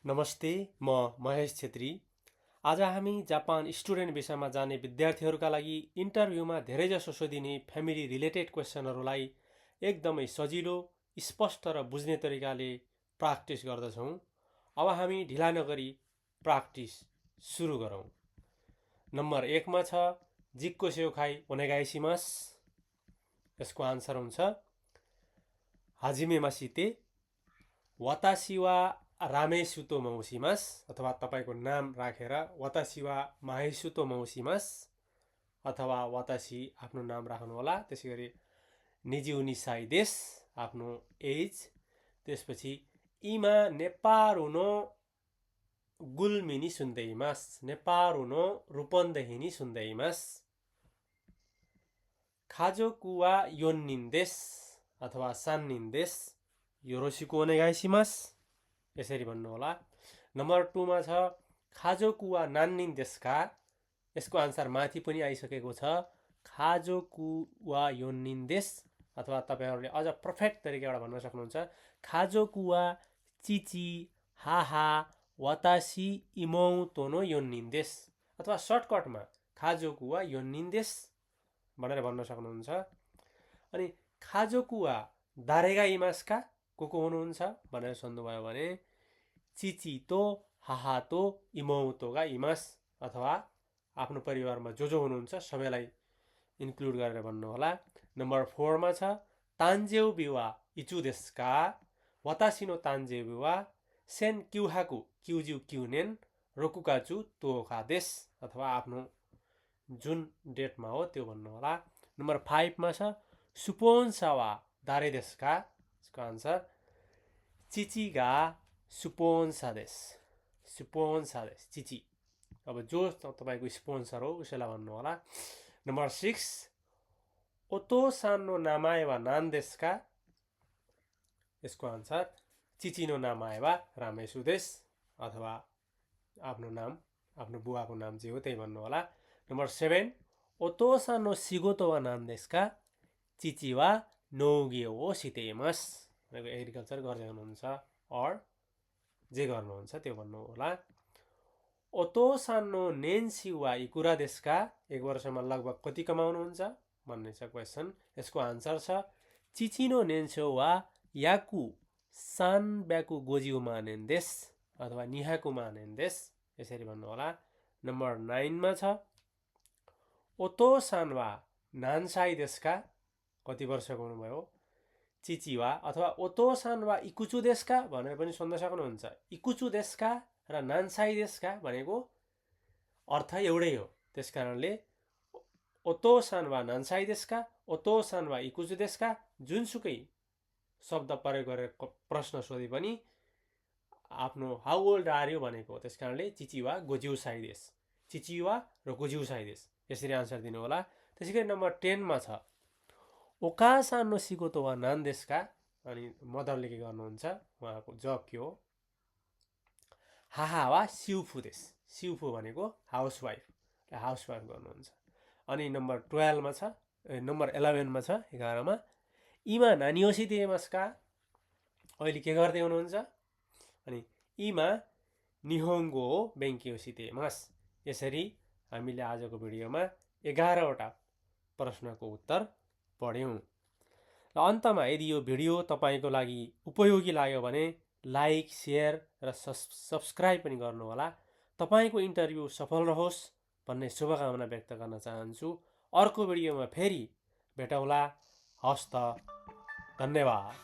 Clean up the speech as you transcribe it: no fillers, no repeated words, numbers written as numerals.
नमस्ते, म महेश छेत्री। आज हामी जापान स्टुडेन्ट भिसामा जाने विद्यार्थीहरूका लागि इन्टरभ्यूमा धेरैजसो सोधिने फ्यामिली रिलेटेड क्वेसनहरूलाई एकदमै सजिलो, स्पष्ट र बुझ्ने तरिकाले प्र्याक्टिस गर्दछौँ। अब हामी ढिला नगरी प्र्याक्टिस सुरु गरौँ। नम्बर 1 मा छ जिक्को सेउखाइ ओनेगाइसिमास। यसको आन्सर हुन्छ हाजिमे मासिते वातासी वा रामेसुतो मौसिमास, अथवा तपाईको नाम राखेर वातासी वा माहेसुतो मौसिमास, अथवा वातासी आफ्नो नाम राख्नुहोला। त्यसैगरी निजिउनी साइदेस आफ्नो एज। त्यसपछि इमा नेपारुनो गुल्मिनी सुन्दैमास, नेपारुनो रूपन्देहिनी सुन्दैमास। खाजोकु वा योन्निन्देस अथवा सान्निन्देस, योरोसिको ओनेगाइसिमास, यसरी भन्नुहोला। नम्बर 2 मा छ खाजोकु वा नान्निन्देसका। यसको आन्सर माथि पनि आइसकेको छ, खाजोकु वा योन्निन्देस, अथवा तपाईहरूले अझ पर्फेक्ट तरिकाबाट भन्न सक्नुहुन्छ खाजोकु वा चिची हाहा वातासी इमौतो नो योन्निन्देस, अथवा सर्टकटमा खाजोकु वा योन्निन्देस भनेर भन्न सक्नुहुन्छ। अनि खाजोकु वा दारेगाइमासका को हुनुहुन्छ भनेर सोध्नुभयो भने चिची तो हाहा तो इमौतोगा इमास, अथवा आफ्नो परिवारमा जो हुनुहुन्छ सबैलाई इन्क्लुड गरेर भन्नुहोला। नम्बर 4 मा छ तान्जेउ बिवा इचु देस्का, वातासिनो तान्जेउ बिवा सेन क्युहाकु क्युजु क्युनेन रोकुकाचु तोखा देस, अथवा आफ्नो जुन डेटमा हो त्यो भन्नुहोला। नम्बर 5 मा छ सुपोन्सा वा दारे देस्का। यसको आन्सर चिचीगा सुपोन्सा देस, सुपोन्सा देस चिची। अब जो तपाईँको स्पोन्सर हो उसैलाई भन्नुहोला। नम्बर 6 ओतोसानो नामाए वा नान देस्का। यसको आन्सर चिचिनो नामाए वा रामेसु देस, अथवा आफ्नो नाम, आफ्नो बुवाको नाम जे हो त्यही भन्नुहोला। नम्बर 7 ओतोसानो सिगोतो वा नान देस्का, चिची वा नौगियो ओ सितेमास। एग्रिकल्चर गर्दै हुनुहुन्छ अर जे गर्नुहुन्छ त्यो भन्नु होला। ओतोसानो नेन्सी वा इकुरा देस्का, एक वर्षमा लगभग कति कमाउनुहुन्छ भन्ने छ क्वेसन। यसको आन्सर छ चिचिनो नेन्सो वा याकु सान ब्याकु गोजिउ मानेन्देस, अथवा निहाकु मानेन्देस, यसरी भन्नु होला। नम्बर 9 मा छ ओतोसान वा नान्साई देस्का, कति वर्षको हुनुभयो। चिची वा अथवा ओतोसान वा इकुचु देस्का भनेर पनि सोध्न सक्नुहुन्छ। इकुचु देस्का र नान्साई देस्का भनेको अर्थ एउटै हो, त्यस कारणले ओतोसान वा नान्साई देस्का, ओतोसान वा इकुचु देस्का, जुनसुकै शब्द प्रयोग गरेर प्रश्न सोधे पनि आफ्नो हाउ ओल्ड आर यु भनेको हो। त्यस कारणले चिची वा गोजिउ साइदेस, चिची वा र गोजिउ साइदेस, यसरी आन्सर दिनु होला। त्यसैगरी नम्बर 10 मा छ ओकासानो सिगोतो वा नान देस्का। अनि मदरले के गर्नुहुन्छ, उहाँको जब के हो। हाहा वा सिउफु देस, सिउफु भनेको हाउसवाइफ, हाउसवाइफ गर्नुहुन्छ। अनि नम्बर 12 मा छ, नम्बर 11 मा छ, 11 मा इमा नानियोसी देमस्का, अहिले के गर्दै हुनुहुन्छ। अनि इमा निहोङ्गो बेङ्कियोसी देमस। यसरी हामीले आजको भिडियोमा 11वटा प्रश्नको उत्तर पढ्यौँ। र अन्तमा यदि यो भिडियो तपाईँको लागि उपयोगी लाग्यो भने लाइक, सेयर र सब्सक्राइब पनि गर्नुहोला। तपाईँको इन्टरभ्यू सफल रहोस् भन्ने शुभकामना व्यक्त गर्न चाहन्छु। अर्को भिडियोमा फेरि भेटौँला। हस्त, धन्यवाद।